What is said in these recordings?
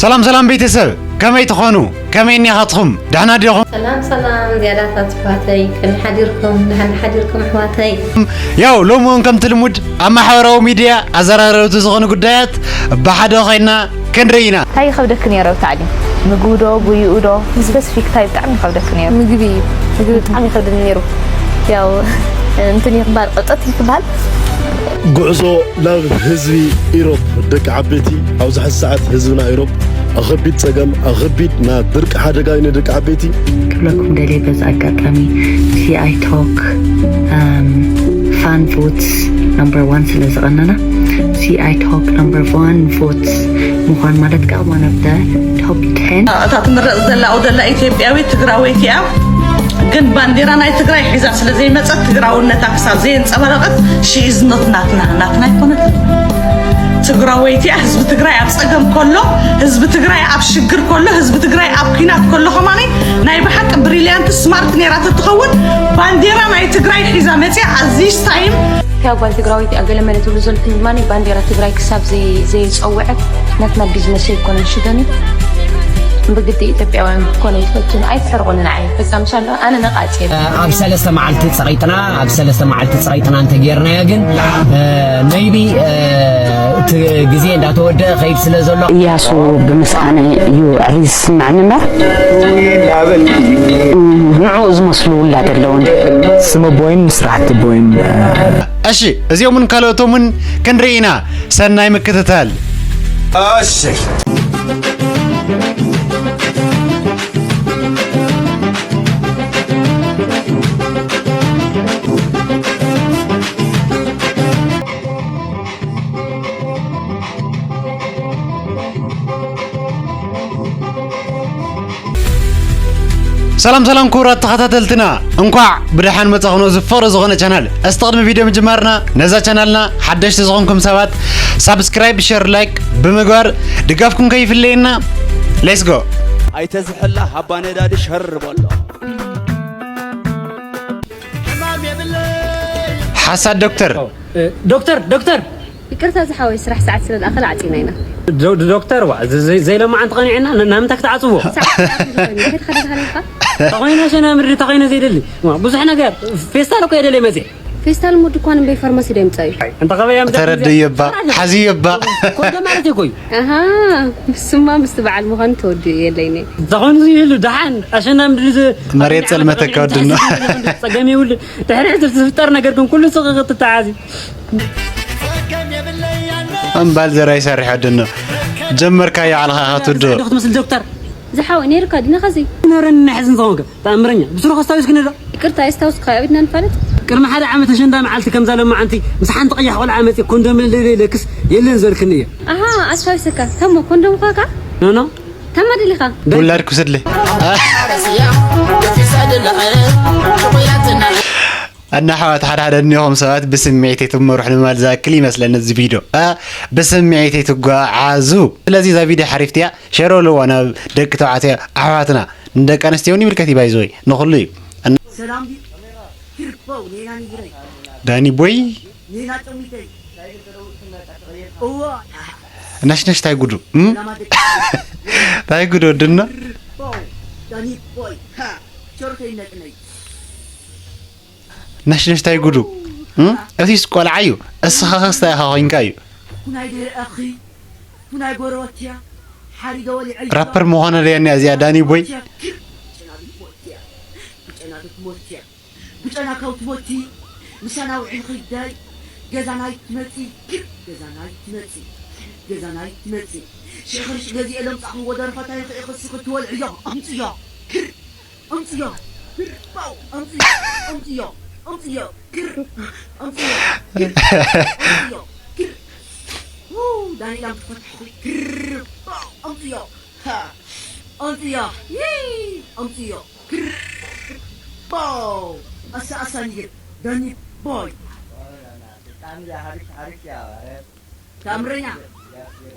ሰላም ሰላም ቤተሰብ፣ ከመይ ትኾኑ? ከመይ እኒኻትኹም? ደሕና ዲኹም? ሰላም ሰላም ዝያዳታት ኣሕዋተይ፣ ከመይ ሓዲርኩም? ደሓን ሓዲርኩም ኣሕዋተይ? ያው ሎሚ እውን ከምቲ ልሙድ ኣብ ማሕበራዊ ሚድያ ኣዘራረብቲ ዝኾኑ ጉዳያት ብሓደ ኮይና ክንርኢ ኢና። እንታይ ይኸብደኪ ነይሩ ኣብ ታዕሊም? ምግቡ ዶ ጉይኡ ዶ? ስፐሲፊክ እንታይ ብጣዕሚ ይኸብደኪ ነይሩ? ምግቢ እዩ። ምግቢ ብጣዕሚ ይኸብደኒ ነይሩ። ያው እንትን እዩ ክበሃል፣ ቅብጠት እዩ ክበሃል። ጉዕዞ ናብ ህዝቢ ኢሮብ። ደቂ ዓበይቲ፣ ኣብዚ ሕዚ ሰዓት ህዝብና ኢሮብ ኣብ ከቢድ ጸገም፣ ኣብ ከቢድ ናይ ድርቂ ሓደጋ እዩ ንደቂ ዓበይቲ። ክብለኩም ደልየ በዚ ኣጋጣሚ ሲኣይ ቶክ ፋን ቮትስ ናምበር ዋን ስለ ዝቐነና፣ ሲኣይ ቶክ ናምበር ዋን ቮትስ ምዃን ማለት ከዓ one of the top ten። እታ ትምረፅ ዘላ ኡ ዘላ ኢትዮጵያዊት ትግራወይቲ እያ። ግን ባንዴራ ናይ ትግራይ ሒዛ ስለ ዘይመፀት ትግራውነታ ክሳብ ዘየንፀባረቐት she is not ናትና ናትና ኣይኮነትን። ትግራወይቲ እያ። ህዝቢ ትግራይ ኣብ ፀገም ከሎ፣ ህዝቢ ትግራይ ኣብ ሽግር ከሎ፣ ህዝቢ ትግራይ ኣብ ኲናት ከሎ ከማኒ ናይ ብሓቂ ብሪልያንት ስማርት ነይራ ተትኸውን ባንዴራ ናይ ትግራይ ሒዛ መፅያ at this time። እታ ጓል ትግራወይቲ እያ ገለ መለ ትብሉ ዘለኹም ድማ ባንዴራ ትግራይ ክሳብ ዘይ- ዘየፀወዐት ናትና ቢዝነስ ኣይኮነን ሽደኒ ብግዲ ኢትዮጵያውያን ክኾነ ይፈትን ኣይትሕርቑኒ ንዓይ በቃ ምሻሎ ኣነ ነቓጽ እየ። ኣብ ሰለስተ መዓልቲ ፀቒጥና ኣብ ሰለስተ መዓልቲ ፀቒጥና እንተጌርናዮ ግን maybe እቲ ግዜ እንዳተወደአ ከይድ ስለ ዘሎ እያሱ ብምስኣነ እዩ ዕርዩ ዝስምዐኒ እምበር ንዕኡ ዝመስሉ ውላድ ኣለውኒ። ስም ኣቦይን ንስራሕቲ ኣቦይን እሺ እዚኦምን ካልኦቶምን ክንርኢ ኢና። ሰናይ ምክትታል። እሺ። ሰላም ሰላም ክቡራት ተኸታተልትና እንኳዕ ብደሓን መጻኹም ኣብዚ ፍቕሪ ዝኾነ ቻናል። እስቲ ቅድሚ ቪድዮ ምጅማርና ነዛ ቻናልና ሓደሽቲ ዝኾንኩም ሰባት ሳብስክራይብ፣ ሸር፣ ላይክ ብምግባር ድጋፍኩም ከይፍለየና። Let's go። ኣይተዝሕላ ሃባ ነዳዲ ሸር በሎ። ሓሳድ ዶክተር። ዶክተር ዶክተር ይቅርታ ዝሓወይ ስራሕ ሰዓት ስለ ዝኣኸለ ዓፂና ኢና። ዶ- ዶ- ዶክተር ዋ ዘ- ዘ- ዘይለማዓንቲ ቀኒዕና ን- ናብ ምንታይ ክትዓፅዎ? ሰዓት ሰዓት ዝኾነ ይሄድ ሓደ ዝሃለካ ተኾይነ ሸና ምድሪ ተኾይነ ዘይደሊ ዋ፣ ብዙሕ ነገር ፌስታል እኮ የደለይ መፅእ ፌስታል ሞ ድኳን እምበይ ፋርማሲ ዶ የምፀዩ? እንተ ኸበያ ምድሪ ተረድዮ እባ፣ ሓዝዮ እባ። ኮንዶ ማለት እኮ እዩ። ኣሃ ምስማ ምስቲ በዓል ምዃኑ ተወዲኡ የለይኒ። ተኾይኑ ይህሉ ደሓን ኣሸና ምድሪ ዝ- መሬት ጸልመተካ ወድኖ። ጸገም ይውል ድሕሪ ዝፍጠር ነገር ግን ኩሉ ስቕ ክትተዓዚ እምባል ዘራይ ሰርሕ ወድኖ ጀመርካዮ ዓልኻ ኢኻ ትውድኦ። ክትመስል ዶክተር ዝሓወይ ነይርካ ድነ ኸዚ ነረኒ ናይ ሕዝን ዝኾንከ ተኣምረኛ ብስሩ ከስታዊስክኒ ዶ ይቅርታ የስታውስካ ኣብድና ንፋለጥ ቅድሚ ሓደ ዓመት ኣሸንዳ መዓልቲ ከምዛ ለማዓንቲ ምስ ሓንቲ ቀያሕ ቆልዓ መፅእ ኮንዶም ለክስ የለን ዝበልክኒ እየ ኣሃ ኣስታዊሰካ ተሞ ኮንዶም ኳካ ኖኖ ተማ ደሊኻ ውላድ ክውሰድለይ እና ኣሕዋት ሓደ ሓደ እኒኹም ሰባት ብስምዒት ኣይትመርሑ ንምባል ዝኣክል ይመስለኒ እዚ ቪድዮ እ ብስምዒት ኣይትጓዓዙ ስለዚ እዛ ቪድዮ ሓሪፍቲ እያ ሸር በልዋ ናብ ደቂ ተባዕትዮ ኣሕዋትና ንደቂ ኣንስትዮ እውን ይምልከት እዩ ባይዘወይ ንኹሉ እዩ እና ሰላም ድዩ? ኪርፖው ኔና ንግረይ ዳኒ ቦይ ኔና ጠሚተይ እዎ ነሽነሽ ታይ ጉዱ እም? ታይ ጉዱ ወድና ኪርፖው ዳኒ ቦይ ሃ ቸርተይ ነጥነይ ነሽነሽ ታይ ጉዱ እም? እቲስ ቆልዓ እዩ እስኻ ኸስታ ኢኻ ኮይንካ እዩ ኩናይ ድረ ኣኺ ኩናይ ጎረወትያ ሓሪገ ወሊዐዮ ራፐር ምዃና ደያኒ እዚኣ ዳኒ ቦይ ጭና ብትሞትያ ጭና ብትሞትያ ብጨና ካብ ትሞቲ ምሳና ውዒልኺ ዳይ ገዛናይ ትመፂ ክር ገዛናይ ትመፂ ገዛናይ ትመፂ ሽቕርሽ ገዚኤ ለምፃኹዎ ደርፈታይ ኽኢ ኽስኺ ትወልዕዮ ኣምፅዮ ክር ኣምፅዮ ክር ፓው ኣምፅዮ ኣምፅዮ ኣምፅዮ ክር ኣምፅዮ ክር ኣምፅዮ ክር ው ዳንኤል ኣምፅኾ ክር ፓው ኣምፅዮ ሃ ኣምፅዮ ይይ ኣምፅዮ ክር ፓው ኣሳ ኣሳ ንግር ዳኒ ቦይ ተኣምረኛ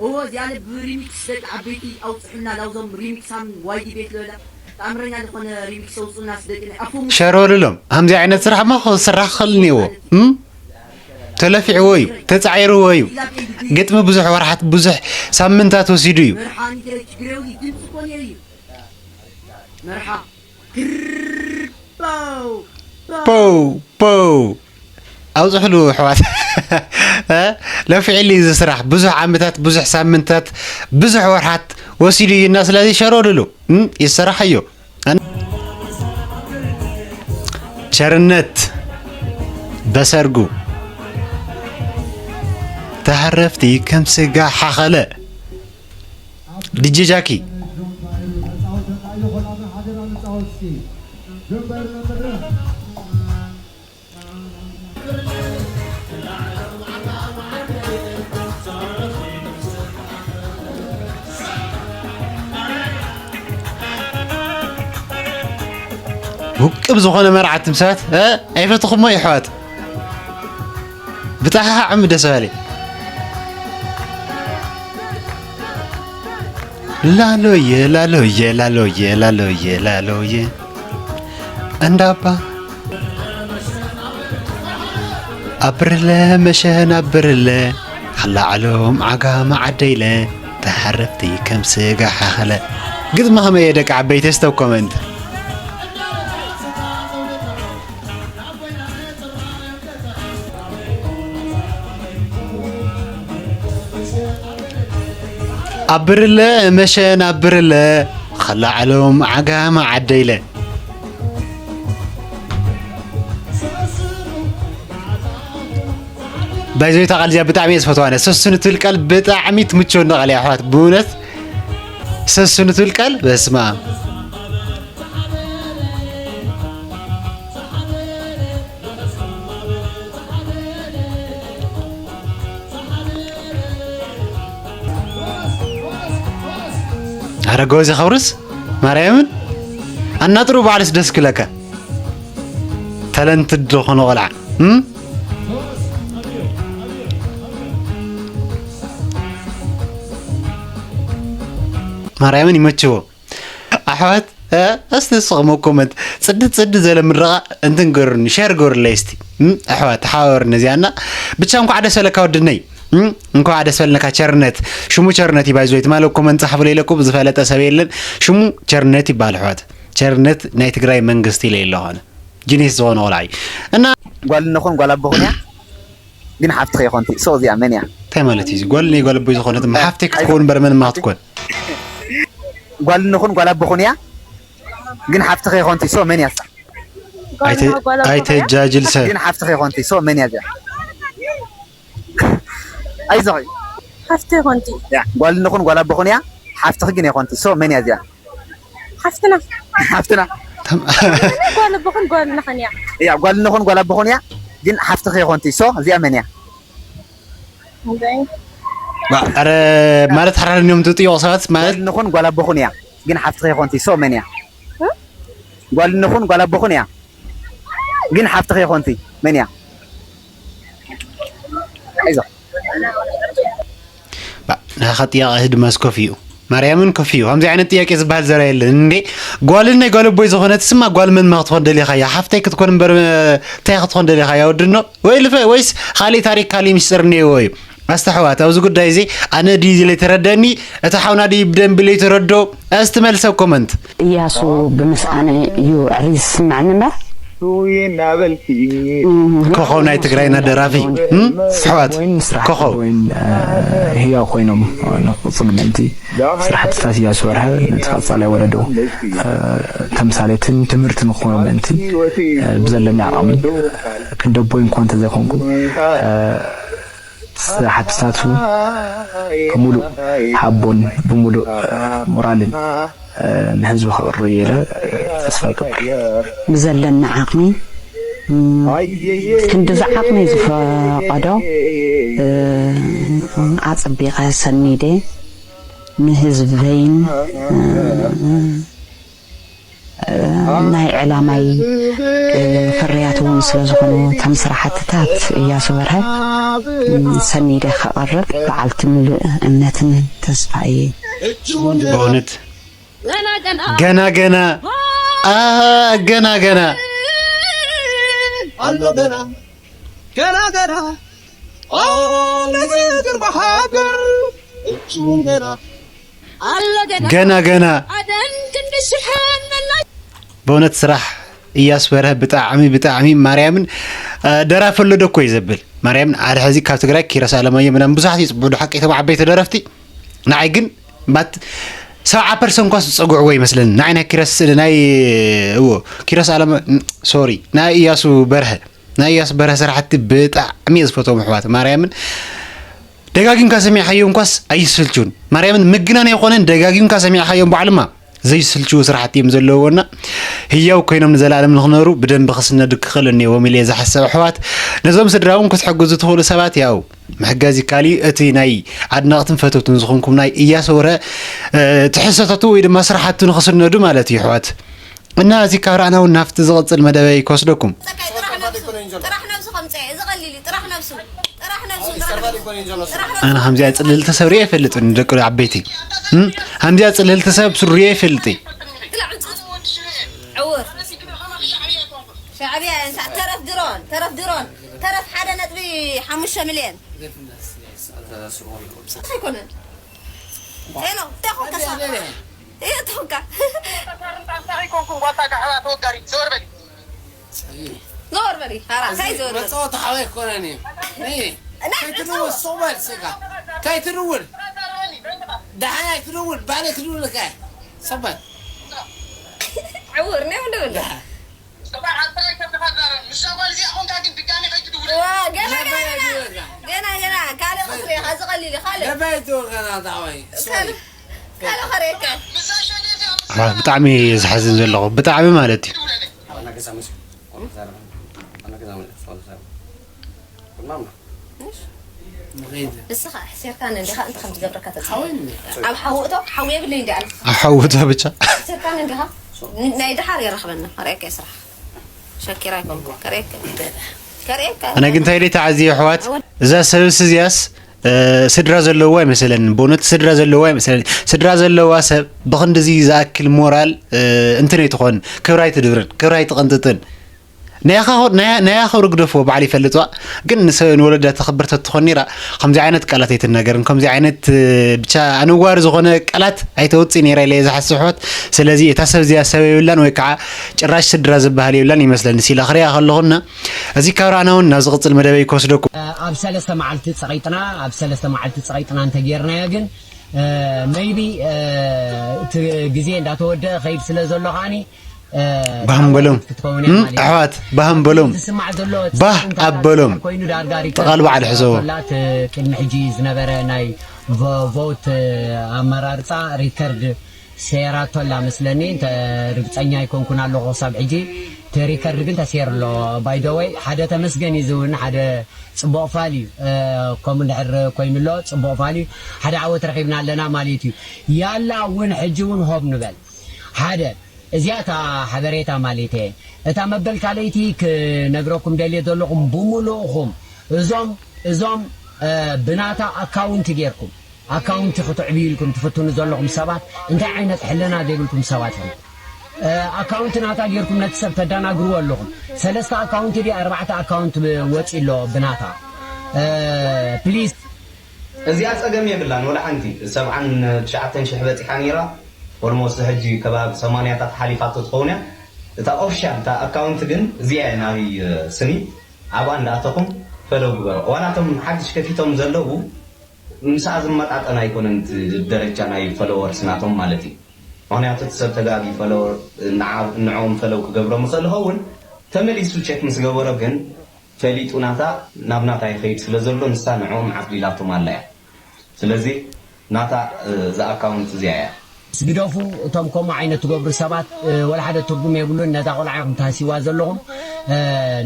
እዎ እዚኣነ ብሪሚክስ ደቂ ዓበይቲ ኣውፅሑልና ናብዞም ሪሚክሳን ዋይዲ ቤት ለላ ተኣምረኛ ዝኾነ ሪሚክስ ኣውፁና ስደቅና ኣፎም ሸር በሉሎም ከምዚ ዓይነት ስራሕ ማ ክስራሕ ክኽእል እኒዎ እም? ተለፊዕዎ እዩ፣ ተጻዒርዎ እዩ። ግጥሚ ብዙሕ ወርሓት፣ ብዙሕ ሳምንታት ወሲዱ እዩ። ፖው ፖው ኣውፅሕሉ ኣሕዋት። እ? ለፊዕሉ እዩ እዚ ስራሕ። ብዙሕ ዓመታት፣ ብዙሕ ሳምንታት፣ ብዙሕ ወርሓት ወሲዱ እዩ እና ስለዚ ሸር በልሉ። እም? ይሰራሕ እዩ። ቸርነት በሰርጉ ተሃረፍቲ ከም ስጋ ሓኸለ። ዲጄ ጃኪ ውቅብ ዝኾነ መርዓ ትምሳት፣ እ? ኣይፈትኹሞ የሕዋት። ብጣዕሚ ደስ በሃሊ። ላሎየ፣ ላሎየ፣ ላሎየ፣ ላሎየ፣ ላሎየ። እንዳባ ኣብርለ መሸን ኣብርለ፣ ኸላዕሎም ዓጋመ ዓደይለ፣ ተሃረፍቲ ከም ስጋ ሓኸለ። ግጥሚ ኸመይ እየ ደቂ ዓበይቲ? እስተ ኮመንት። ኣብርለ መሸን ኣብርለ፣ ኸላዕሎም ዓጋመ ዓደይለ። ባይዘይ እታ ቃል እዚኣ ብጣዕሚ እየ ዝፈትዋ። ኣነ ሰስኑ ትብል ቃል ብጣዕሚ ትምቸወኒ ቃል እያ ኣሕዋት። ብእውነት ሰስኑ ትብል ቃል በስመ ኣብ። ኣረ ጎበዝ ይኸብርስ ማርያምን ኣናጥሩ ባዕልስ ደስ ክብለካ። ታለንትድ ዝኾነ ቆልዓ፣ እም? ማርያምን ይመችዎ። ኣሕዋት፣ እ፣ እስቲ ንስኹም ኣብ ኮመንት ጽድት ጽድት ዘለ ምርቓ እንትን ገሩኒ፣ ሸር ገሩለይ እስቲ። እም፣ ኣሕዋት፣ ተሓባበሩኒ እዚኣ እና ብቻ እንኳዕ ደስ በለካ ወድነይ። እም፣ እንኳዕ ደስ በለካ ቸርነት። ሽሙ ቸርነት እዩ ባይዘወይ። ትማሊ ኣብ ኮመንት ጻሕፉለይ ኢለኩም ዝፈለጠ ሰብ የለን። ሽሙ ቸርነት ይበሃል ኣሕዋት። ቸርነት ናይ ትግራይ መንግስቲ ኢለ ኣለኹ ኣነ። ጂኒስ ዝኾነ ቆልዓ እዩ። እና ጓል እንኹን ጓል ኣቦ ኹን እያ፣ ግን ሓፍትኺ ኣይኮንቲ። ሶ እዚኣ መን እያ? እንታይ ማለት እዩ እዚ? ጓል ናይ ጓል ኣቦይ ዝኾነት እማ ሓፍተይ ክትከውን እምበር መን እማ ክትኮን? ጓል እንኹን ጓል ኣቦ ኹን እያ፣ ግን ሓፍትኺ ኣይኮንቲ። ሶ መን እያ እሳ? ኣይተ-፣ ኣይተጃጅል ሰብ። ግን ሓፍትኺ ኣይኮንቲ። ሶ መን እያ እዚኣ? ኣይዞኺ። ሓፍቲ ኣይኮንቲ። ያ፣ ጓል እንኹን ጓል ኣቦ ኹን እያ፣ ሓፍትኺ ግን ኣይኮንቲ። ሶ መን እያ እዚኣ? ሓፍትና። ሓፍትና። ተም-፣ ጓል ኣቦኹን ጓል ነኸን እያ። ያ፣ ጓል ነኹን ጓል ኣቦኹን እያ፣ ግን ሓፍትኺ ኣይኮንቲ። ሶ እዚኣ መን እያ? እንታይ? ባ-፣ ኣረ፣ ማለት ሓራርኒኦም ትጥይቑ ሰባት ማለት ጓል ነኹን ጓል ኣቦኹን እያ፣ ግን ሓፍትኺ ኣይኮንቲ። ሶ መን እያ? እ? ጓል ነኹን ጓል ኣቦኹን እያ፣ ግን ሓፍትኺ ኣይኮንቲ። መን እያ? ኣይዞ። ባ-፣ ናኻ ጥያቄ ህድማስ ኮፍ እዩ። ማርያምን ኮፍ እዩ። ከምዚ ዓይነት ጥያቄ ዝበሃል ዘራ የለን እንዴ? ጓልን ናይ ጓል ኣቦይ ዝኾነት ስማ ጓል መን ማ ክትኾን ደሊኻያ? ሓፍተይ ክትኮን እምበር፣ እ፣ እንታይ ክትኾን ደሊኻያ? ወድኖ? ወይ ልፈ-፣ ወይስ ካሊእ ታሪክ፣ ካሊእ ሚስጥር እኒሄዎ እዩ? ኣስተሕዋት፣ ኣብዚ ጉዳይ እዚ ኣነ ድዩ ዝለ ተረደኒ፣ እቲ ሓውና ድዩ ብደንቢ ለይተረዶ? እስቲ መልሰ ኮመንት። እያሱ ብምስኣነ እዩ ዕሪ ዝስምዐኒ እምበር። ኮኸብ ናይ ትግራይና ደራፊ፣ እም? ኣሕዋት፣ ወይን ስራሕ ኮኸብ። ወይን፣ እ፣ ህያው ኮይኖም ንክቕፅሉ ምእንቲ ስራሕትታት እያሱ በርሀ ነቲ ቀፃላይ ወለዶ፣ እ፣ ተምሳሌትን ትምህርቲ ንክኾኑ ምእንቲ፣ እ፣ ብዘለኒ ዓቕሚ፣ እ፣ ክንደ ቦይ እንኳ እንተዘይኮንኩ፣ እ፣ ስራሕትታቱ ብምሉእ ሓቦን ብምሉእ ሞራልን ንህዝቢ ከቕርብ እየ ኢለ ተስፋ ይገብር። ብዘለኒ ዓቕሚ፣ እም፣ ክንዲ ዝዓቕመይ ዝፈቐዶ፣ እ፣ ኣጸቢቐ ሰኒደ ንህዝበይን፣ እ፣ ናይ ዕላማይ፣ እ፣ ፍርያት እውን ስለ ዝኾኑ፣ እቶም ስራሕትታት እያሱ በርሀ፣ እ፣ ሰኒደ ከቕርብ በዓልቲ ምሉእ እምነትን ተስፋ እየ። በእውነት ገና ገና፣ አ፣ ገና ገና። ኣሎ ገና፣ ገና ገና። ኣለ ግን ብሃገር እቹን ገና ኣለ ገና ገና ገና ኣደን ክንዲ ሽሕን መላይ በእውነት ስራሕ እያሱ በርሀ ብጣዕሚ ብጣዕሚ ማርያምን እ፣ ደራፊ ኣሎ ዶ እኮ እዩ ዘብል ማርያምን ሓደ ሕዚ ካብ ትግራይ ኪሮስ ኣለማየሁ ምናምን ብዙሓት ይፅብዑ ዶ ሓቂ እቶም ዓበይቲ ደረፍቲ ንዓይ ግን ባት ሰብዓ ፐርሰንት ኳስ ዝፀግዕዎ ይመስለኒ ንዓይ ናይ ኪሮስ ናይ እዎ ኪሮስ ኣለማ ሶሪ ናይ እያሱ በርሀ ናይ እያሱ በርሀ ስራሕቲ ብጣዕሚ እየ ዝፈትዎም ኣሕዋት ማርያምን ደጋጊምካ ሰሚዕኻዮም ኳስ ኣይስልችውን ማርያምን ምግናን ኣይኮነን ደጋጊምካ ሰሚዕኻዮም ባዕልማ ዘይስልችው ስራሕቲ እዮም ዘለውዎና ህያው ኮይኖም ንዘለኣለም ንክነሩ ብደንቢ ክስነዱ ክኽእል እኒዎም ኢለ ዝሓሰብ ኣሕዋት ነዞም ስድራ እውን ክትሕግዙ ትኽእሉ ሰባት ያው ምሕጋዝ ይካል እዩ እቲ ናይ ኣድናቕትን ፈተውትን ዝኾንኩም ናይ እያሱ በርሀ ትሕሰተቱ ወይ ድማ ስራሓቱ ንክስነዱ ማለት እዩ ኣሕዋት እና እዚ ካብ ረኣና እውን ናብቲ ዝቕፅል መደበይ ክወስደኩም ጥራሕ ነብሱ ጥራሕ ነብሱ ከምፀ እዚ ቀሊል እዩ ጥራሕ ነብሱ ጥራሕ ነብሱ ጥራሕ ነብሱ ኣነ ከምዚኣ ፅልልቲ ሰብ ሪአ ይፈልጥን ደቂ ዓበይቲ እም? ከምዚኣ ፅልልቲ ሰብ ሪአ ይፈልጥ ዕውር ሻዕብያ እንሳ ተረፍ ድሮን ተረፍ ድሮን ተረፍ ሓደ ነጥቢ ሓሙሽተ ሚልዮን ኣይኮነን ሄሎ እንታይ ኮንካ ሰ ይእተውካ ኣይኮንኩም ጓልታ ጋሕባ ተወጋሪ ዘወር በሊ ዘወር በሊ ሓራ እንታይ ዘወር በሊ መፃወቲ ሓወይ ኣይኮነን እዩ ናይ ከይትድውል ሱቕ በል ስጋ ከይትድውል ደሓን ኣይትድውል ባለ ክድውልካ ሰበል ዕውር ናይ ወንደ ወንደ ሰባሕ ኣልፈራይ ከም ተፈዛረብ ምሻ ጓል እዚኣ ኮንካ ግን ድጋሚ ከይትድውል ገና ገና ገና ገና ካልእ ቁፅሪ ኢኻ ዝቐሊል እዩ ካልእ ለባይ ትወገና ታወይ ካልእ ካልእ ኸርእየካ ምሳ ሸኔ እዚኣ ኣሕዋት ብጣዕሚ እየ ዝሓዝን ዘለኹ ብጣዕሚ ማለት እዩ ዋና ገዛ መስ ዋና ገዛ መስ ዋና ገዛ መስ ንስኻ ሕሲርካኒ እንዲኻ እንታይ ከም ዝገብረካ ተፅሓ ኣብ ሓዊ እቶ ሓዊ የብለይ እንዲ ኣነ ኣሓውቶ ብቻ ሕሲርካኒ እንዲኻ ናይ ድሓር የራኽበና ኸርእየካ ስራሕ ሸኪራ ኣይኮንኩ ከርእየካ ከርእየካ ኣነ ግን እንታይ ኢለ ተዓዝየ ኣሕዋት እዛ ሰብስ እዚያስ እ፣ ስድራ ዘለዋ ኣይመሰለኒ ብእውነት ስድራ ዘለዋ ኣይመሰለኒ ስድራ ዘለዋ ሰብ ብክንድዚ ዝኣክል ሞራል እ፣ እንትን ኣይትኾን ክብራ ኣይትድብርን ክብራ ኣይትቐንጥጥን ናይ ኣኻኹ- ናይ- ናይ ኣኸብሩ ግደፍዎ ባዕሉ ይፈልጥዋ ግን ንሰብ ንወለዳ ተኽብር ተትኾን ነይራ ከምዚ ዓይነት ቃላት ኣይትናገርን ከምዚ ዓይነት እ፣ ብቻ ኣነዋሪ ዝኾነ ቃላት ኣይተውፅእ ነይራ ኢለ እየ ዝሓስብ ኣሕዋት ስለዚ እታ ሰብ እዚኣ ሰብ የብላን ወይ ከዓ ጭራሽ ስድራ ዝበሃል የብላን ይመስለኒ ሲላ ክሪኣ ከለኹና እዚ ካብ ረኣና እውን ናብ ዝቕፅል መደበይ ክወስደኩም ኣብ ሰለስተ መዓልቲ ፀቒጥና ኣብ ሰለስተ መዓልቲ ፀቒጥና እንተጌርናዮ ግን maybe እቲ ግዜ እንዳተወደአ ኸይድ ስለ ዘሎ ከዓኒ ባህም በሎም ክትከውን እም፣ ኣሕዋት ባህም በሎም ዝስማዕ ዘሎ ባህ ኣበሎም ኮይኑ ዳርጋ ጥቓል በዓል ሕዘዎ ላት ቅድሚ ሕጂ ዝነበረ ናይ ቮት ኣመራርፃ ሪከርድ ሰይራቶላ መስለኒ እንተ ርግፀኛ ኣይኮንኩን ኣለኹ ክሳብ ሕጂ እቲ ሪከርድ ግን ተሰይሩ ኣሎ ባይደወይ ሓደ ተመስገን እዩ ዝውን ሓደ ፅቡቕ ፋል እዩ ከምኡ እንድሕር ኮይኑ ኣሎ ፅቡቕ ፋል እዩ ሓደ ዓወት ረኺብና ኣለና ማለት እዩ ያላ እውን ሕጂ እውን ሆብ ንበል ሓደ እዚኣ እታ ሓበሬታ ማለት እየ እታ መበል ካልኣይቲ ክነግረኩም ደልየ ዘለኹም ብምሉእኹም እዞም እዞም ብናታ ኣካውንቲ ጌርኩም ኣካውንቲ ክትዕብዩ ኢልኩም ትፍትኑ ዘለኹም ሰባት እንታይ ዓይነት ሕልና ዘይብልኩም ሰባት ኢኹም ኣካውንቲ ናታ ጌርኩም ነቲ ሰብ ተዳናግርዎ ኣለኹም ሰለስተ ኣካውንቲ ዲ ኣርባዕተ ኣካውንት ወፂ ኣሎ ብናታ ፕሊዝ እዚኣ ጸገም የብላን ወላ ሓንቲ ሰብዓን ትሽዓተን ሽሕ በጺሓ ነይራ ኦልሞስት ሕጂ ከባቢ ሰማንያታት ሓሊፋቶ ትኸውን እያ እታ ኦፊሻል እታ ኣካውንት ግን እዚኣ እያ ናይ ስኒ ኣብኣ እንዳኣተኹም ፈለው ግበሩ ዋላቶም ሓድሽ ከፊቶም ዘለዉ ምስኣ ዝመጣጠን ኣይኮነን እቲ ደረጃ ናይ ፈለወርስ ናቶም ማለት እዩ ምክንያቱ እቲ ሰብ ተጋጊ ፈለወር ንዕኦም ፈለው ክገብሮም ይኽእል ይኸውን ተመሊሱ ቸክ ምስ ገበሮ ግን ፈሊጡ ናታ ናብ ናታ ይኸይድ ስለ ዘሎ ንሳ ንዕኦም ዓፍሊላቶም ኣላ እያ ስለዚ ናታ እዛ ኣካውንት እዚኣ እያ ግደፉ እቶም ከምኡ ዓይነት ትገብሩ ሰባት ወላ ሓደ ትርጉም የብሉን ነዛ ቆልዓ ኢኹም ታህሲዋ ዘለኹም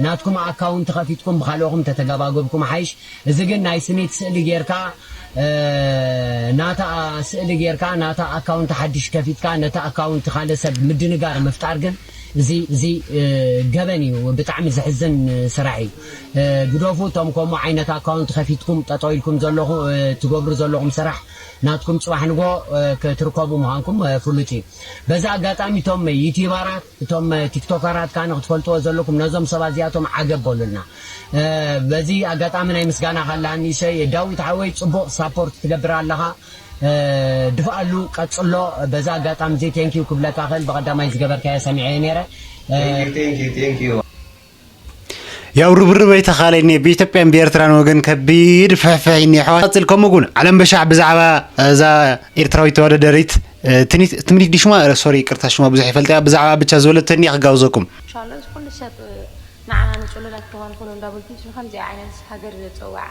ናትኩም ኣካውንት ከፊትኩም ብካልኦኹም ተተገባገብኩም ሓይሽ እዚ ግን ናይ ስኒት ስእሊ ጌርካ ናታ ስእሊ ጌርካ ናታ ኣካውንት ሓድሽ ከፊትካ ነቲ ኣካውንት ካልእ ሰብ ምድንጋር ምፍጣር ግን እዚ እዚ ገበን እዩ። ብጣዕሚ ዘሕዝን ስራሕ እዩ። ግደፉ። እቶም ከምኡ ዓይነት ኣካውንት ከፊትኩም ጠጠው ኢልኩም ዘለኹ ትገብሩ ዘለኹም ስራሕ ናትኩም ፅባሕ ንጎ ክትርከቡ ምዃንኩም ፍሉጥ እዩ። በዚ ኣጋጣሚ እቶም ዩቲዩበራት እቶም ቲክቶከራት ከዓ ንክትፈልጥዎ ዘለኩም ነዞም ሰባት እዚኣቶም ዓገብ በሉልና። በዚ ኣጋጣሚ ናይ ምስጋና ካላ ንእሸይ ዳዊት ሓወይ ፅቡቅ ሳፖርት ትገብር ኣለኻ። ድፍኣሉ ቀፅሎ። በዛ ኣጋጣሚ እዚ ቴንኪዩ ክብለካ ክእል። ብቐዳማይ ዝገበርካዮ ሰሚዐ ነይረ። ያው ርብርብ ኣይተኻለኒ ብኢትዮጵያን ብኤርትራን ወገን ከቢድ ፍሕፍሕ እኒ ኣሕዋት ቀፅል። ከምኡ እውን ዓለም በሻዕ ብዛዕባ እዛ ኤርትራዊት ተወዳደሪት ትምኒት ድሽማ ሶሪ ይቅርታ ሽማ ብዙሕ ይፈልጥ ብዛዕባ ብቻ ዝበለተኒ ክጋብዘኩም። ኢንሻላህ እዚ ኩሉ ሰብ ንዓና ንፅሉላት ክኾን ኩሉ እንዳበልኩም ስለ ከምዚኣ ዓይነት ሃገር ዘፀወዓ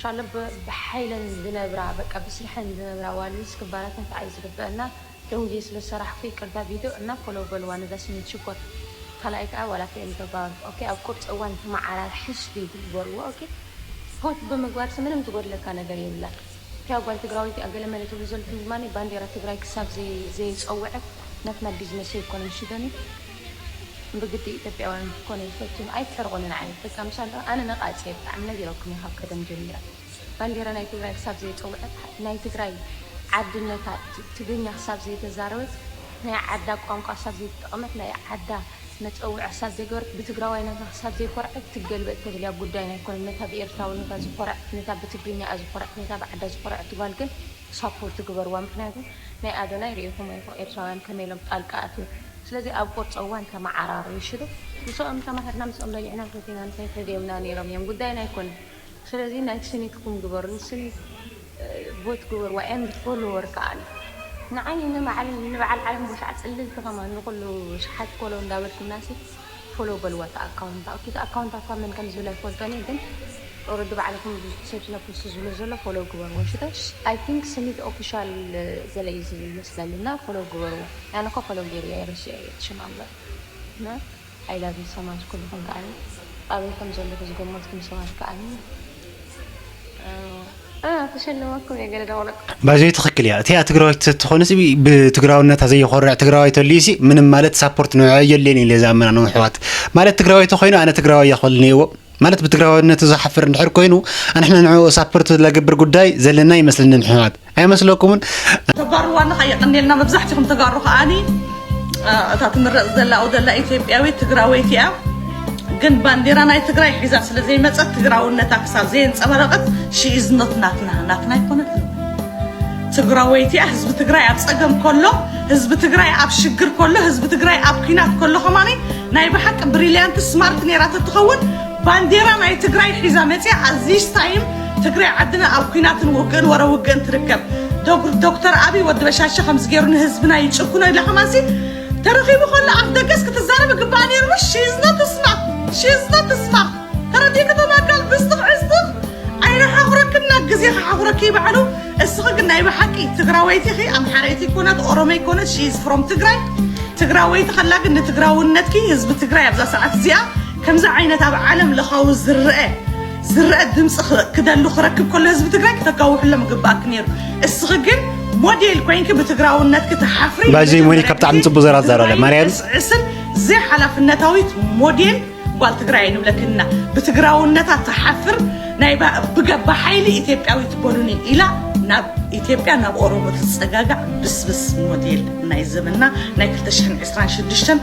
ሻለ ብሓይለን ዝነብራ በቃ ብስርሐን ዝነብራ ዋልስ ክባራታት ኣይ ዝግበአና ደውዬ ስለ ሰራሕኩ ይቅርታ ቪድዮ እና ፎሎ በልዋ ነዛ ስኒት ሽኮር ካልኣይ ከዓ ዋላ ፌም ተጋሩ ኦኬ ኣብ ቁርፂ እዋን ተመዓራር ሕስቢ ግበርዎ ኦኬ ሆት ብምግባር ምንም ዝጎድለካ ነገር የብላ እቲያ ጓል ትግራወይቲ ኣገለመለ ትብሉ ዘለኩም ድማ ባንዴራ ትግራይ ክሳብ ዘይፀውዐት ናትና ቢዝነስ ኣይኮነን ሽደኒ ብግዲ ኢትዮጵያውያን ክኮነ ይፈትን ኣይትሕርቁኒ ንዓይ በቃ ምሳለ ኣነ ነቃጽ እየ ብጣዕሚ ነጊረኩም እየ ካብ ቀደም ጀሚራ ባንዴራ ናይ ትግራይ ክሳብ ዘይፀውዐት ናይ ትግራይ ዓድነታ ትግርኛ ክሳብ ዘይተዛረበት ናይ ዓዳ ቋንቋ ክሳብ ዘይተጠቐመት ናይ ዓዳ መፀውዒ ክሳብ ዘይገበረት ብትግራዋይነታ ክሳብ ዘይኮርዐት ትገልበጥ ተብል እያ ጉዳይና ኣይኮነን ነታ ብኤርትራውነታ ዝኮርዐት ነታ ብትግርኛኣ ዝኮርዐት ነታ ብዓዳ ዝኮርዐት ጓል ግን ሳፖርት ግበርዋ ምክንያቱ ናይ ኣዶናይ ሪኢኹሞ ኢኹ ኤርትራውያን ከመይ ኢሎም ጣልቃ ኣትዮም ስለዚ ኣብ ቁርፂ እዋን ተመዓራረዩ ሽዶ ምስኦም ተማሂርና ምስኦም በሊዕና ሰቲና እንታይ ተድዮምና ነይሮም እዮም ጉዳይና ኣይኮነን ስለዚ ናይ ስኒትኩም ግበሩ ንስኒት ቦት ግበርዋ and follower ከዓ ንዓይ ንበዓል ዓለም ቦሻዕ ፅልልቲ ከማን ንኩሉ ሸሓት ፎሎ እንዳበልኩምናሲ ፎሎ በልዋ እቲ ኣካውንት እቲ ኣካውንት ኣኳ መን ከም ዝብል ኣይፈልጦን እየ ግን ኦረዲ ባዕልኩም ሰብ ስለ ፖስት ዝብሎ ዘሎ ፎሎ ግበርዎ ሽተሽ I think ስኒት ኦፊሻል ገለ እዩ ዝብል ይመስለኒ እና ፎሎ ግበርዎ ኣነ ኮ ፎሎ ገይረ እየ ረሲዐ እየ እቲ ሽም ኣምበር I love you so much ኩልኩም ከዓ ኣበይ ከም ዘለኹ ዝገመትኩም ሰባት ከዓ ክሸልመኩም እየ ገለ ደውለኩም ባይዘይ ትኽክል እያ እቲኣ ትግራዋይት ተትኾንስ ብትግራውነታ ዘይኾርዕ ትግራዋይ ተልዩሲ ምንም ማለት ሳፖርት ንዑ የድልየን ኢለ ዝኣምን ኣነ ኣሕዋት ማለት ትግራዋይ ተኾይኑ ኣነ ትግራዋይ እያ ክብል ነይዎ ማለት ብትግራዋይነቱ ዝሓፍር እንድሕር ኮይኑ ኣንሕና ንዕኡ ሳፖርት ለገብር ጉዳይ ዘለና ይመስለኒ ኣሕዋት ኣይመስለኩምን? ተጋሩ ዋንኻ የቐንየልና መብዛሕትኹም ተጋሩ ከዓኒ እታ ትምረፅ ዘላ ኣብኡ ዘላ ኢትዮጵያዊት ትግራወይቲ እያ ግን ባንዴራ ናይ ትግራይ ሒዛ ስለ ዘይመፀት ትግራውነታ ክሳብ ዘየንፀባረቐት she is not ናትና ናትና ኣይኮነትን ትግራወይቲ እያ ህዝቢ ትግራይ ኣብ ፀገም ከሎ ህዝቢ ትግራይ ኣብ ሽግር ከሎ ህዝቢ ትግራይ ኣብ ኲናት ከሎ ከማኒ ናይ ብሓቂ ብሪልያንት ስማርት ነይራ ተትኸውን ባንዴራ ናይ ትግራይ ሒዛ መፅያ at this time ትግራይ ዓድና ኣብ ኲናትን ውግእን ወረ ውግእን ትርከብ ዶክተር ኣብይ ወዲ በሻሻ ከምዚ ገይሩ ንህዝብና ይጭኩኖ ኢላ ከማንሲ ተረኺቡ ከሎ ኣፍ ደገስ ክትዛረብ ግባኣ ነይሩ she is not smart she is not smart ተረዲእኪ ተማጋል ብስትኽ ዕስትኽ ኣይንሓኹረክና ግዜ ክሓኹረኪ ይበዓሉ እስኺ ግን ናይ ብሓቂ ትግራወይቲ ኢኺ ኣምሓረይቲ ኮነት ኦሮመይ ኮነት she is from ትግራይ ትግራወይቲ ከላ ግን ንትግራውነትኪ ህዝቢ ትግራይ ኣብዛ ሰዓት እዚኣ ከምዚ ዓይነት ኣብ ዓለም ለኻዊ ዝረአ ዝረአ ድምፂ ክደሉ ክረክብ ከሎ ህዝቢ ትግራይ ክተካውሕሎም ግባኣኪ ነይሩ እስኺ ግን ሞዴል ኮይንኪ ብትግራውነትኪ ትሓፍሪ ባይዘይ ሞኒካ ብጣዕሚ ፅቡቅ ዘራት ዛራለ ማርያም እስዕስን ዘይሓላፍነታዊት ሞዴል ጓል ትግራይ ኣይንብለክን ኢና ብትግራውነታ ትሓፍር ናይ ብገባ ሓይሊ ኢትዮጵያዊት በሉኒ ኢላ ናብ ኢትዮጵያ ናብ ኦሮሞ ትፀጋጋዕ ብስብስ ሞዴል ናይ ዘመንና ናይ ክልተ ሽሕን ዕስራን ሽዱሽተን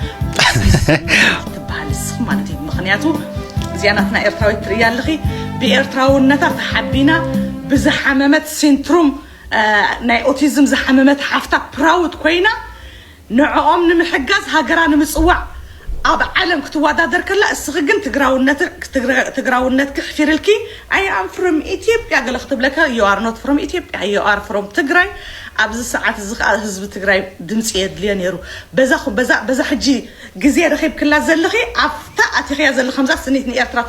ትበሃል ንስኺ ማለት እዩ ምክንያቱ እዚኣ ናትና ኤርትራዊት ትርእያ ኣለኺ ብኤርትራውነታ ተሓቢና ብዝሓመመት ሲንትሩም ናይ ኦቲዝም ዝሓመመት ሓፍታ ፕራውድ ኮይና ንዕኦም ንምሕጋዝ ሃገራ ንምፅዋዕ ኣብ ዓለም ክትወዳደር ከላ እስኺ ግን ትግራውነትኪ ሕፊርልኪ I am from ኢትዮጵያ ገለ ክትብለካ you are not from ኢትዮጵያ you are from ትግራይ ኣብዚ ሰዓት እዚ ከዓ ህዝቢ ትግራይ ድምፂ የድልዮ ነይሩ በዛ በዛ ሕጂ ግዜ ረኺብክላ ዘለኺ ኣብታ ኣቲኽያ ዘለኺ ከምዛ ስኒት ንኤርትራ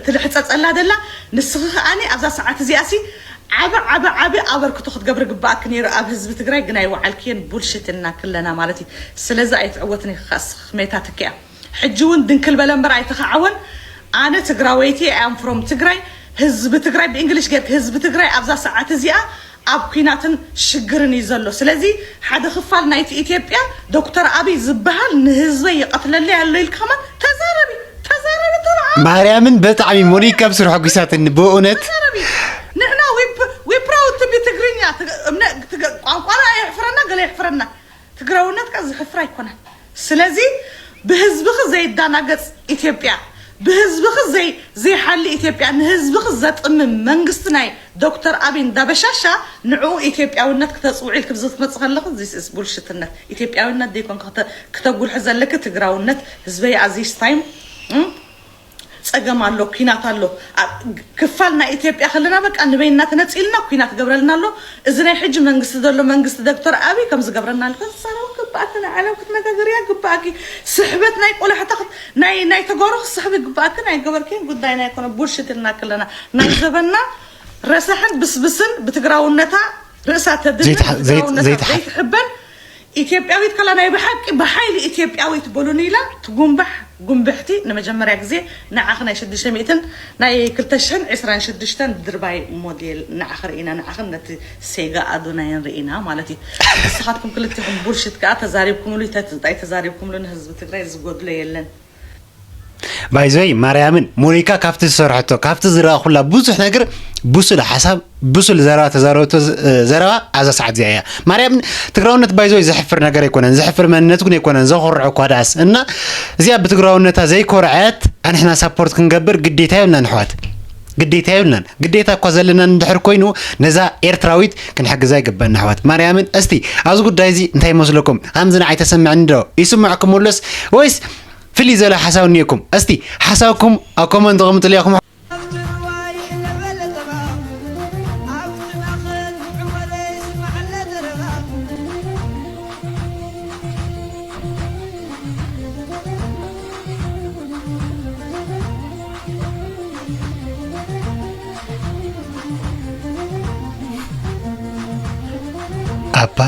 ትልሕፀፀላ ደላ ንስኺ ከዓኒ ኣብዛ ሰዓት እዚኣ ሲ ዓቢ ዓቢ ዓቢ ኣበርክቶ ክትገብሪ ግባኣኪ ነይሩ ኣብ ህዝቢ ትግራይ ግን ኣይወዓልክዮን ቡልሽት እና ክለና ማለት እዩ ስለዚ ኣይትዕወትን ኢኺ ከስኺ ሜታ ትኪያ ሕጂ እውን ድንክል በለ እምበር ኣይተኸዓወን ኣነ ትግራወይቲ I am from ትግራይ ህዝቢ ትግራይ ብእንግሊሽ ጌርኪ ህዝቢ ትግራይ ኣብዛ ሰዓት እዚኣ ኣብ ኲናትን ሽግርን እዩ ዘሎ። ስለዚ ሓደ ክፋል ናይቲ ኢትዮጵያ ዶክተር ኣብይ ዝበሃል ንህዝበይ ይቐትለለይ ኣሎ ኢልካ ከማን ተዛረቢ፣ ተዛረቢ ተባዓ። ማርያምን በጣዕሚ ሞኒካ ብስሩ ሓጒሳትኒ ብእውነት። ተዛረቢ። ንሕና we pr- we proud to be ትግርኛ ትግ- እምነ- ትግ- ቋንቋና የሕፍረና ገለ የሕፍረና። ትግራውነት ከ ዝሕፍር ኣይኮነን። ስለዚ ብህዝብኺ ዘይዳናገጽ ኢትዮጵያ፣ ብህዝብኺ ዘይ ዘይሓሊ ኢትዮጵያ፣ ንህዝብኺ ዘጥምም መንግስቲ ናይ ዶክተር ኣብይ እንዳበሻሻ ንዕኡ ኢትዮጵያውነት ክተጽውዒ ኢልኪ ብዚ ክትመጽእ ከለኺ this is ቡልሽትነት። ኢትዮጵያውነት ዘይኮንኪ ክተ- ክተጉልሒ ዘለኪ ትግራውነት። ህዝበይ at this time ጸገም ኣሎ፣ ኲናት ኣሎ። ኣብ ክፋል ናይ ኢትዮጵያ ከለና በቃ ንበይንና ተነጺልና ኲናት ገብረልና ኣሎ። እዚ ናይ ሕጂ መንግስቲ ዘሎ መንግስቲ ዶክተር ኣብይ ከም ዝገብረና ኣሎ። ክትዛረቡ ግባእኪ፣ ንዓለም ክትነጋገርያ ግባእኪ። ስሕበት ናይ ቆላሕታ ክት- ናይ ናይ ተጋሩ ክስሕቢ ግባእኪ። ናይ ገበርኪን ጉዳይና ኣይኮነ ቡልሽት ኢልና ከለና ናይ ዘበና ረሳሕን ብስብስን ብትግራውነታ ርእሳ ተድንን ዘይትሓ- ዘይት- ብትግራውነታ ዘይትሓ- ዘይትሕበን ኢትዮጵያዊት ከላ ናይ ብሓቂ ብሓይሊ ኢትዮጵያዊት በሉኒ ኢላ ትጉንባሕ ጉንብሕቲ ንመጀመርያ ግዜ ንዓኺ ናይ ሽዱሽተ ሚእትን ናይ ክልተ ሽሕን ዕስራን ሽዱሽተን ድርባይ ሞዴል ንዓኺ ርኢና ንዓኽን ነቲ ሴጋ ኣዶናይን ርኢና ማለት እዩ። ንስኻትኩም ክልቲኹም ቡልሽት ከኣ ተዛሪብኩምሉ እንታይ እንታይ ተዛሪብኩምሉ ንህዝቢ ትግራይ ዝጎድሎ የለን። ባይዘይ ማርያምን ሞኒካ ካብቲ ዝሰርሐቶ ካብቲ ዝረኣኹላ ብዙሕ ነገር ብሱል ሓሳብ ብሱል ዘረባ ተዛረበቶ ዝ- ዘረባ ኣብዛ ሰዓት እዚኣ እያ። ማርያምን ትግራውነት ባይዘይ ዘሕፍር ነገር ኣይኮነን፣ ዘሕፍር መንነት እውን ኣይኮነን፣ ዘኮርዕ እኳ ደኣስ እና እዚኣ ብትግራውነታ ዘይኮርዐት ኣንሕና ሳፖርት ክንገብር ግዴታ የብልናን ኣሕዋት፣ ግዴታ የብልናን። ግዴታ እኳ ዘለና እንድሕር ኮይኑ ነዛ ኤርትራዊት ክንሕግዛ ይግበና ኣሕዋት። ማርያምን እስቲ ኣብዚ ጉዳይ እዚ እንታይ ይመስለኩም? ከምዚ ንዓይ ተሰምዐኒ ዶ ይስምዐኩም ኣሎስ ወይስ ፍልይ ዝበለ ሓሳብ እኒኦኩም? እስቲ ሓሳብኩም ኣብ ኮመንት ተቐምጡለይ ኢኹም። ኣባ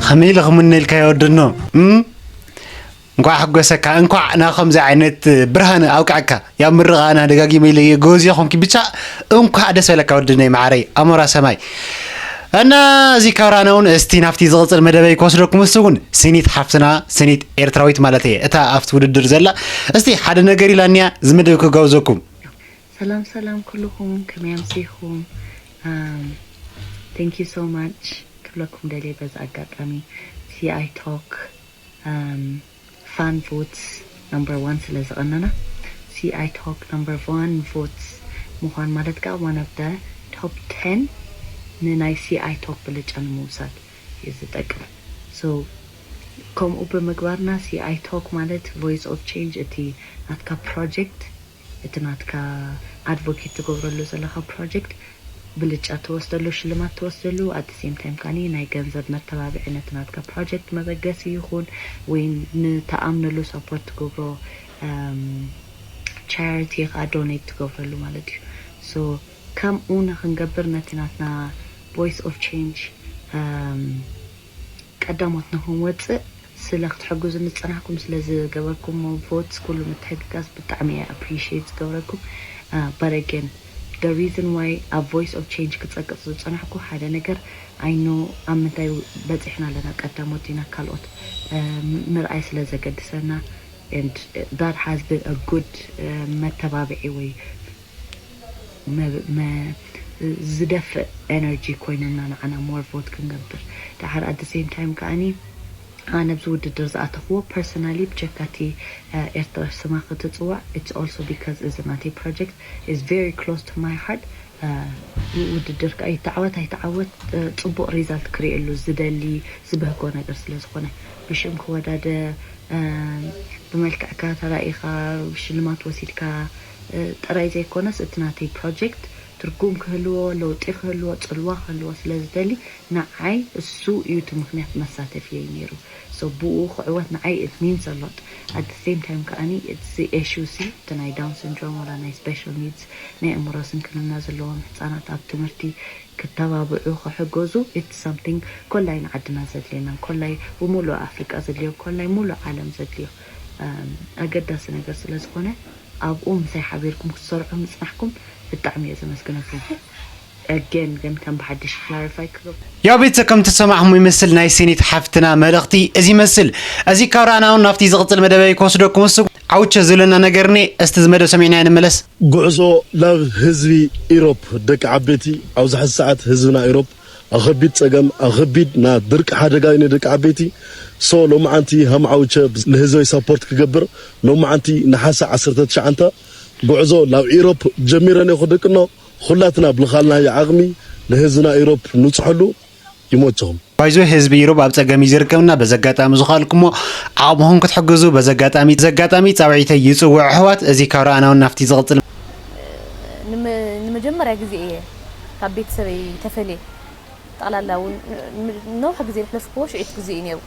ከመይ ኢለ ክምነ ኢልካ ይወድኖ እም? እንኳዕ ሓጎሰካ፣ እንኳዕ ናብ ከምዚ ዓይነት ብርሃን ኣብቅዐካ። ያብ ምርቓና ደጋጊመ ኢለ ገወዝዮ ኾንኪ ብቻ እንኳዕ ደስ በለካ ወድነይ መዓረይ ኣሞራ ሰማይ። እና እዚ ካራና እውን እስቲ ናብቲ ዝቕፅል መደበይ ክወስደኩም እሱ እውን ስኒት ሓፍትና ስኒት ኤርትራዊት ማለት እየ እታ ኣብቲ ውድድር ዘላ እስቲ ሓደ ነገር ኢላንያ ዝመደብ ክጋብዘኩም። ሰላም ሰላም ኩልኹም ከመይ ኣምሲኹም? Um, thank you so much ክብለኩም ደልየ በዚ ኣጋጣሚ ሲኣይ ቶክ ፋን ቮትስ ነምበር ዋን ስለ ዝቐነና ሲኣይ ቶክ ነምበር ዋን ቮትስ ምዃን ማለት ከዓ one of the top ten ንናይ ሲኣይ ቶክ ብልጫ ንምውሳድ እዩ ዝጠቅም። So ከምኡ ብምግባርና ሲኣይ ቶክ ማለት ቮይስ ኦፍ ቼንጅ እቲ ናትካ ፕሮጀክት እቲ ናትካ ኣድቮኬት ትገብረሉ ዘለካ ፕሮጀክት ብልጫ ትወስደሉ ሽልማት ትወስደሉ ኣት ሴም ታይም ካኒ ናይ ገንዘብ መተባብዒ ነቲ ናትካ ፕሮጀክት መበገሲ ይኹን ወይ ንተኣምነሉ ሰፖርት ትገብሮ ቻሪቲ ከዓ ዶኔት ትገብረሉ ማለት እዩ። So ከምኡ ንክንገብር ነቲ ናትና ቮይስ ኦፍ ቼንጅ ቀዳሞት ንክንወፅእ ስለ ክትሕግዙ ንፀናሕኩም ስለ ዝገበርኩሞ ቮትስ ኩሉ ምትሕግጋዝ ብጣዕሚ እየ ኣፕሪሽት ዝገብረኩም። But again the reason why ኣብ ቮይስ ኦፍ ቼንጅ ክፀቅፅ ዝፀናሕኩ ሓደ ነገር I know ኣብ ምንታይ በፂሕና ኣለና ቀዳሞት ዲና ካልኦት ምርኣይ ስለ ዘገድሰና and that has been a good መተባብዒ ወይ ዝደፍእ ኤነርጂ ኮይኑና ንዓና ሞር ቮት ክንገብር ደሓር ኣት ሴም ታይም ከዓኒ ኣነ ኣብዚ ውድድር ዝኣተኽዎ ፐርሰናሊ ብጀካቲ ኤርትራ ስማ ክትፅዋዕ it's also because እዚ ናተይ ፕሮጀክት is very close to my heart ውድድር ከዓ ይተዓወት ኣይተዓወት ፅቡቅ ሪዛልት ክርእየሉ ዝደሊ ዝበህጎ ነገር ስለ ዝኾነ ብሽም ክወዳደ ብመልክዕካ ተራኢኻ ሽልማት ወሲድካ ጥራይ ዘይኮነስ እቲ ናተይ ፕሮጀክት ትርጉም ክህልዎ ለውጢ ክህልዎ ፅልዋ ክህልዎ ስለ ዝደሊ ንዓይ እሱ እዩ እቲ ምክንያት መሳተፍየይ ነይሩ። So ብኡ ክዕወት ንዓይ it means a lot. At the same time ከኣኒ it's the issue ሲ እቲ ናይ down syndrome ወላ ናይ special needs ናይ ኣእምሮ ስንክልና ዘለዎም ህፃናት ኣብ ትምህርቲ ክተባብዑ ክሕገዙ it's something ኮላይ ንዓድና ዘድልየና ኮላይ ብሙሉእ ኣፍሪቃ ዘድልዮ ኮላይ ሙሉእ ዓለም ዘድልዮ ኣገዳሲ ነገር ስለ ዝኾነ ኣብኡ ምሳይ ሓቢርኩም ክትሰርሑ ምፅናሕኩም ብጣዕሚ እየ ዘመስግነኩም። Again ግን ከም ብሓድሽ clarify ክገብር ያው ቤተሰብ ከም ተሰማዕኹም ይመስል ናይ ሴኔት ሓፍትና መልእኽቲ እዚ ይመስል። እዚ ካብ ረኣና እውን ናብቲ ዝቕጽል መደበይ ክወስደኩም እሱ ዓውቸ ዝብለና ነገር እኔ እስቲ ዝመደብ ሰሚዕና ንመለስ። ጉዕዞ ናብ ህዝቢ ኢሮፕ ደቂ ዓበይቲ ኣብዚ ሕዚ ሰዓት ህዝብና ኢሮፕ ኣብ ከቢድ ጸገም ኣብ ከቢድ ና ድርቂ ሓደጋ እዩ ደቂ ዓበይቲ so ሎማዓንቲ ሃም ዓውቸ ንህዝበይ support ክገብር ሎማዓንቲ ነሓሰ ዓሰርተ ትሽዓተ ጉዕዞ ናብ ኢሮፕ ጀሚረን እየ ክደቅኖ ኩላትና ብልኻልናዮ ዓቕሚ ንህዝብና ኢሮፕ ንብፅሐሉ ይመቸኹም። ባይዞ ህዝቢ ኢሮብ ኣብ ጸገም እዩ ዝርከብና በዚ ኣጋጣሚ ዝኸኣልኩሞ ዓቕምኹም ክትሕግዙ በዚ ኣጋጣሚ በዚ ኣጋጣሚ ጻውዒተይ ይጽውዕ ኣሕዋት እዚ ካብ ረኣና እውን ናብቲ ዝቕጽል ንመጀመርያ ግዜ እየ ካብ ቤተሰበይ ተፈልየ ጠቕላላ እውን ነውሕ ግዜ ዝሕለፍክዎ ሽዒት ግዜ እዩ ነይሩ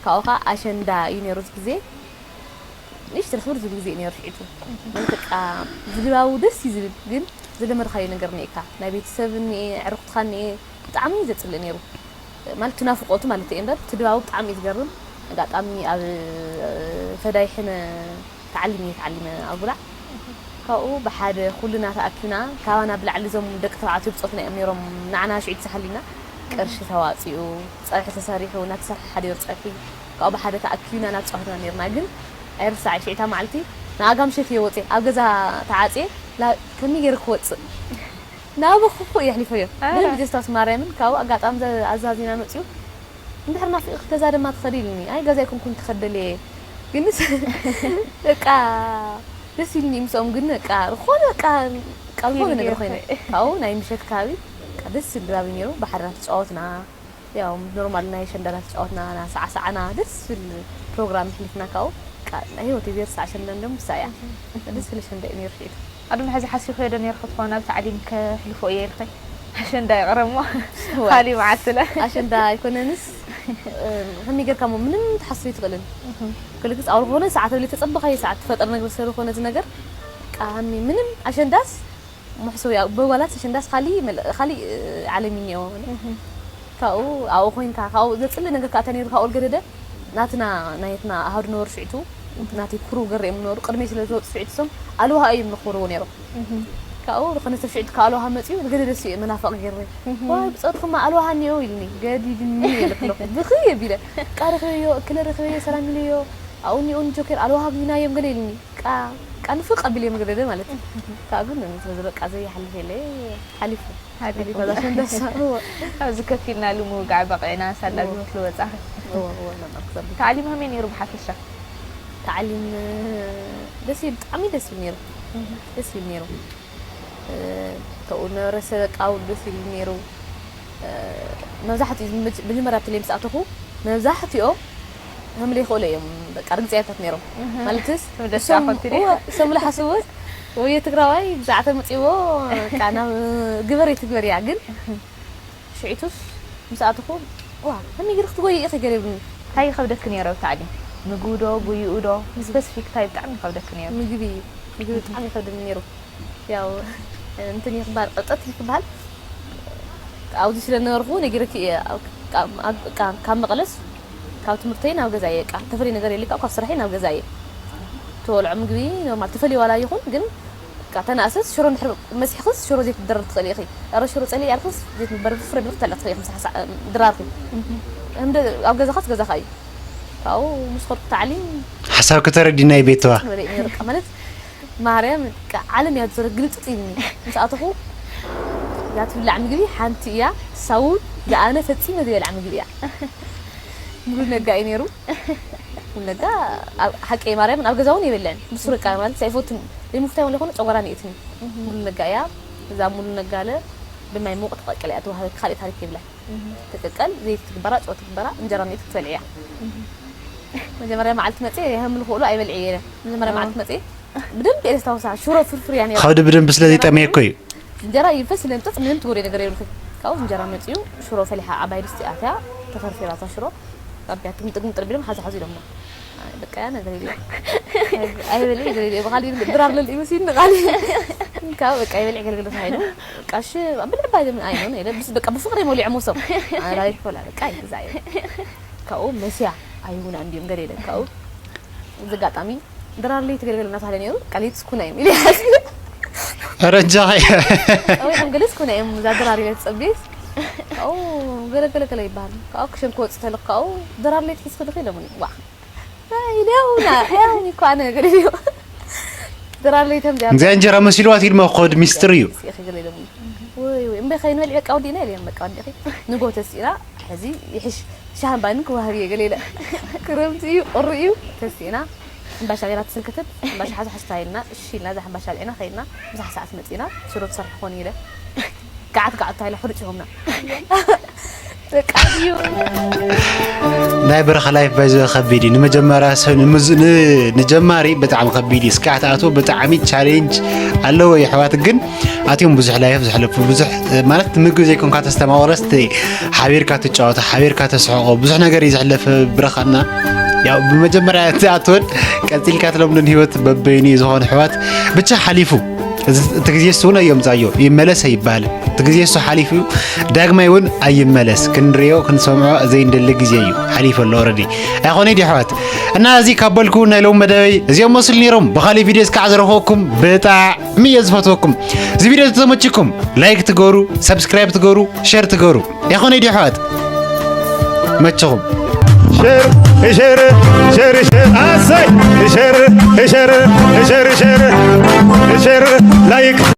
ካብኡ ከዓ ኣሸንዳ እዩ ነይሩ ግዜ ንእሽተን ክብር ዝብል ግዜ እዩ ነይሩ ሽዒቱ ማለት በቃ ዝድባቡ ደስ እዩ ዝብል ግን ዝለመድካዮ ነገር እኒኤካ ናይ ቤተሰብ እኒኤ ዕርክትካ እኒኤ ብጣዕሚ እዩ ዘፅልእ ነይሩ ማለት ትናፍቆቱ ማለት እየ እምበር እቲ ድባቡ ብጣዕሚ እዩ ዝገርም ኣጋጣሚ ኣብ ፈዳይ ሕነ ተዓሊም እየ ተዓሊመ ኣብ ጉላዕ ካብኡ ብሓደ ኩልና ተኣኪብና ካባና ብላዕሊ እዞም ደቂ ተባዕትዮ ብፆት ናይ ነይሮም ንዓና ሽዒት ዝሓሊና ቅርሺ ተዋፂኡ ፀብሒ ተሰሪሑ እናተሰርሐ ሓዲሩ ፀብሒ ካብኡ ብሓደ ተኣኪብና እናተፃወትና ነይርና ግን ኣይርሳዕ ሽዒታ መዓልቲ ንኣጋ ምሸት እየ ወፅየ ኣብ ገዛ ተዓፅየ ከመይ ገይረ ክወፅእ ናበኹ እየ ኣሕሊፈዮ ምንም ብጀስታስ ማርያምን ካብኡ ኣጋጣሚ ኣዛዚና መፅዩ እንድሕር ናፊቕኺ ገዛ ድማ ትኸዲ ኢሉኒ። ኣይ ገዛ ኣይኮንኩን ክኸደልየ እየ ግንስ በቃ ደስ ኢሉኒ ምስኦም ግን በቃ ዝኾነ በቃ በቃ ዝኾነ ነገር ኮይነ ካብኡ ናይ ምሸት ከባቢ በቃ ደስ ዝብል ድባብ እዩ ነይሩ። ብሓደ እናተጫወትና ያው ኖርማል ናይ ኣሸንዳ እናተጫወትና እናሳዕሳዕና ደስ ዝብል ፕሮግራም ኣሕሊፍና ካብኡ በቃ ናይ ህይወተይ ዘይርሳዕ ኣሸንዳ እንዲያውም ንሳ እያ። ደስ ዝብል ኣሸንዳ እዩ ነይሩ ሽዑ። ኣዱም ሕዚ ሓሲብክዮ ዶ ኔርኪ ትኾን ኣብ ታዕሊም ከሕልፎ እየ ኢልኺ? ኣሸንዳ ይቕረ እሞ ካሊእ መዓልቲ ለ ኣሸንዳ ኣይኮነንስ ከመይ ጌርካ እሞ ምንም ትሓስብ ኣይትኽእልን ክልክስ ኣብ ዝኾነ ሰዓት ተብለ ተጸበኻዮ ሰዓት ትፈጠር ነገር ስለ ዝኾነ እዚ ነገር ቃሚ ምንም ኣሸንዳስ መሕሰብ እያ በጓላት ኣሸንዳስ ካሊእ መል- ካሊእ ዓለም እዩ እኒኦ ካብኡ ኣብኡ ኮይንካ ካብኡ ዘጽልእ ነገር ከዓ ተነይሩ ካብኡ ገደደ ናትና ናይትና ኣሃዱ ነበሩ ሽዕቱ ናተይ ክሩብ ገረዮም ነበሩ ቅድመይ ስለ ዝወፁ ሽዕቱ ሶም ኣልዋሃ እዮም ነኽብርዎ ነይሮም ካብኡ ዝኾነ ሰብ ሽዕቱ ካብ ኣልዋሃ መፅኡ ንገደደ ሲ መናፈቕ ገይረ ዋይ ብፆትኹማ ኣልዋሃ እኒኦ ኢልኒ ገዲድኒ ኢለ ከለኹ ብኽይ ኣቢለ ቃ ረኽበዮ እክለ ረኽበዮ ሰላም ኢለዮ ኣብኡ እኒኦ ንጆኬር ኣልዋሃ ግዝናዮም ገለ ኢልኒ ቃ ቃ ንፍቕ ኣቢለ መገደደ ማለት እዩ ካብ ግን ስለዚ በቃ ዘይሓልፍ የለ ሓሊፉ ሓሊፉ ኣብዚ ከፊልና ሉ ምውጋዕ በቂዕና ሳላ ዝመስሉ ወፃኺ ታዕሊም ከመይ ነይሩ ብሓፈሻ ታዕሊም ደስ ይብል ብጣዕሚ ደስ ይብል ነይሩ ደስ ይብል ነይሩ ካብኡ ነበረ ሰበቃ እውን ደስ ይብል ነይሩ መብዛሕትኡ መጀመርያ ኣብቲ ምስ ኣተኹ መብዛሕትኦም ከም ዘይክእሉ እዮም በቃ ርግፅያታት ነይሮም ማለትስ እሶም ዝሓስብዎስ ወይ ትግራዋይ ግዛዕተ መፅዎ ናብ ግበር ይትግበር እያ ግን ሽዒቱስ ምስ ኣተኹ ዋ ከመይ ገይርክ ትጎይ ኢኺ ገለ ይብሉኒ እንታይ ይኸብደኪ ነይሩ ኣብ ታዕሊም ምግቢ ዶ ጉይኡ ዶ ስፐሲፊክ እንታይ ብጣዕሚ ይኸብደኪ ነይሩ ምግቢ እዩ ምግቢ ብጣዕሚ ይኸብደኒ ነይሩ ያው እንትን ይኽባል ቅርጠት ይኽባል ኣብዚ ስለ ነበርኩ ነጊረኪ እየ ካብ መቐለስ ካብ ትምህርተይ ናብ ገዛ እየ ቃ ተፈልየ ነገር የለ ካብ ስራሐይ ናብ ገዛ እየ ተበልዖ ምግቢ ኖርማል ተፈልየ ዋላ ይኹን ግን ተናእሰስ ሽሮ እንድሕር መሲሕኽስ ሽሮ ዘይትደረር ትኽእሊ ኢኺ ረ ሽሮ ፀሊ ያልክስ ዘይትበርር ፍረ ብልክ ተለክ ትኽእሊ ምስ ሓሳ ድራርኪ እንደ ኣብ ገዛኻስ ገዛኻ እዩ ካብኡ ምስ ኸድኩ ታዕሊም ሓሳብኪ ተረዲናይ ቤተዋ ማለት ማርያም ዓለም እያ ዝዘረ ግልጥጥ ኢልኒ ምስ ኣተኹ እዛ ትብላዕ ምግቢ ሓንቲ እያ ሳውን ዝኣነ ፈፂመ ዘይበልዓ ምግቢ እያ ሙሉ ነጋ እዩ ነይሩ ሙሉ ነጋ ሓቂ ማርያምን ኣብ ገዛ እውን የበልዕን ብሱ በቃ ማለት ኣይፈቱን ዘይምፍታይ ወላ ይኮነ ጨጓራ ንእትኒ ሙሉ ነጋ እያ እዛ ሙሉ ነጋለ ብማይ ሙቕ ተቐቅል እያ ተዋህበ ካልእ ታሪክ የብላ ትቅቀል ዘይት ትግበራ ጨው ትግበራ እንጀራ ንእት ትበልዕ እያ መጀመርያ መዓልቲ መፅእ የህምል ክእሉ ኣይበልዕ እየ መጀመርያ መዓልቲ መፅእ ብደንብ እየ ስታውሳ ሽሮ ፍርፍር እያ ነይራ ከብዲ ብደንብ ስለ ዘይጠመየኮ እዩ እንጀራ ይፈስ ለምጠጥ ምንም ትጎደ ነገር የብልኩ ካብኡ እንጀራ መፅኡ ሽሮ ፈሊሓ ዓባይ ድስቲ ኣትያ ተፈርፊራ እታ ሽሮ ኣብ ቢያ ትግምጥግምጥ ቢሎም ሓዚ ሓዚ ኢሎምና። ኣይ፣ በቃ ያ ነገር የለ። ኣይበልዕ ገለ የለ። ብኻሊ ድራር ለልኢ መሲኒ ቃሊ። ካብ በቃ ይበልዕ ገለገለ ተባሂሉ። በቃ እሺ፣ ኣብ ብልዕ ባይ ዘምን ኣይኖን የለ። ብስ በቃ ብፍቕሪ መሊዖ መሶም። ኣራይ ኮላ በቃ ይግዛዮ። ካብኡ መስያ ኣይሁና እንዲዮም ገለ የለ። ካብኡ እዚ ኣጋጣሚ ድራር ለይ ትገልገል እናተባህለ ነይሩ። ቃሊት ስኩና እዮም ኢለ ሓሲበ። ረጃ ወይ ከም ገለ ስኩና እዮም እዛ ድራር ኢለ ትጸብየስ። ካብኡ ገለ ገለ ገለ ይበሃል። ካብኡ ክሸን ክወጽእ ተልኽ ካብኡ ድራር ለይ ትሒዝ ክድኺ ኢሎምኒ። ዋ ኢደውና ያው እኮ ኣነ ገለ ኢሉ ድራር ለይ ተምዚያ እዚኣ እንጀራ መሲልዋ ትብል መኮድ ሚስጥር እዩ። እስኪ ገለ ኢሎምኒ። ወይ ወይ እምበይ ከይንበልዕ በቃ ወዲእና ኢለ በቃ ወዲእኺ ንጎ ተሲእና ሕዚ ይሕሽ ሻሃምባኒ ክዋሃብ እየ ገለ ኢለ ክረምቲ እዩ ቁሪ እዩ ተሲእና እምባሻ ገይራ ትስንክትት እምባሻ ሓዚ ሓስታ ኢልና እሺ ኢልና እዛ ሕምባሻ ልዕና ከይድና ምሳሕ ሰዓት መፂና ሽሮ ትሰርሒ ኮን ኢለ ጋዓት ጋዓት ታይላ ሕሩጭ ይሆምና በቃ እዩ ናይ በረኻ ላይፍ ባይዘ ከቢድ እዩ። ንመጀመርያ ሰብ ንምዝ- ን- ንጀማሪ ብጣዕሚ ከቢድ እዩ። እስካዕ ትኣትዎ ብጣዕሚ ቻሌንጅ ኣለዎ የሕዋት። ግን ኣትዮም ብዙሕ ላይፍ ዘሕለፉ ብዙሕ ማለት ምግቢ ዘይኮንካ ተስተማቕረስ ሓቢርካ ትጫወቶ ሓቢርካ ተስሕቆ ብዙሕ ነገር እዩ ዘሕለፈ ብረኻና። ያው ብመጀመርያ ትኣትወን ቀፂልካ ትለምዶን ህይወት በበይኑ እዩ ዝኾነ ኣሕዋት። ብቻ ሓሊፉ። እዚ እቲ ግዜ እሱ እውን ኣየምፃዮ ይመለስ ኣይበሃል። እቲ ግዜ እሱ ሓሊፉ እዩ። ዳግማይ እውን ኣይመለስ። ክንሪኦ ክንሰምዖ ዘይንደሊ ግዜ እዩ ሓሊፉ ኣሎ። ኦረዲ ኣይኮነ ድዩ ኣሕዋት? እና እዚ ካብ በልኩ ናይ ሎም መደበይ እዚኦም መስሉ ነይሮም። ብኻሊእ ቪድዮ እስካዕ ዝረኸብኩም ብጣዕሚ እየ ዝፈትወኩም። እዚ ቪድዮ ተተመችኩም ላይክ ትገሩ፣ ሰብስክራይብ ትገሩ፣ ሸር ትገሩ። ኣይኮነ ድዩ ኣሕዋት? መችኹም። ሸር ሸር ሸር ሸር ኣሰይ ሸር ሸር ሸር ሸር ሸር ላይክ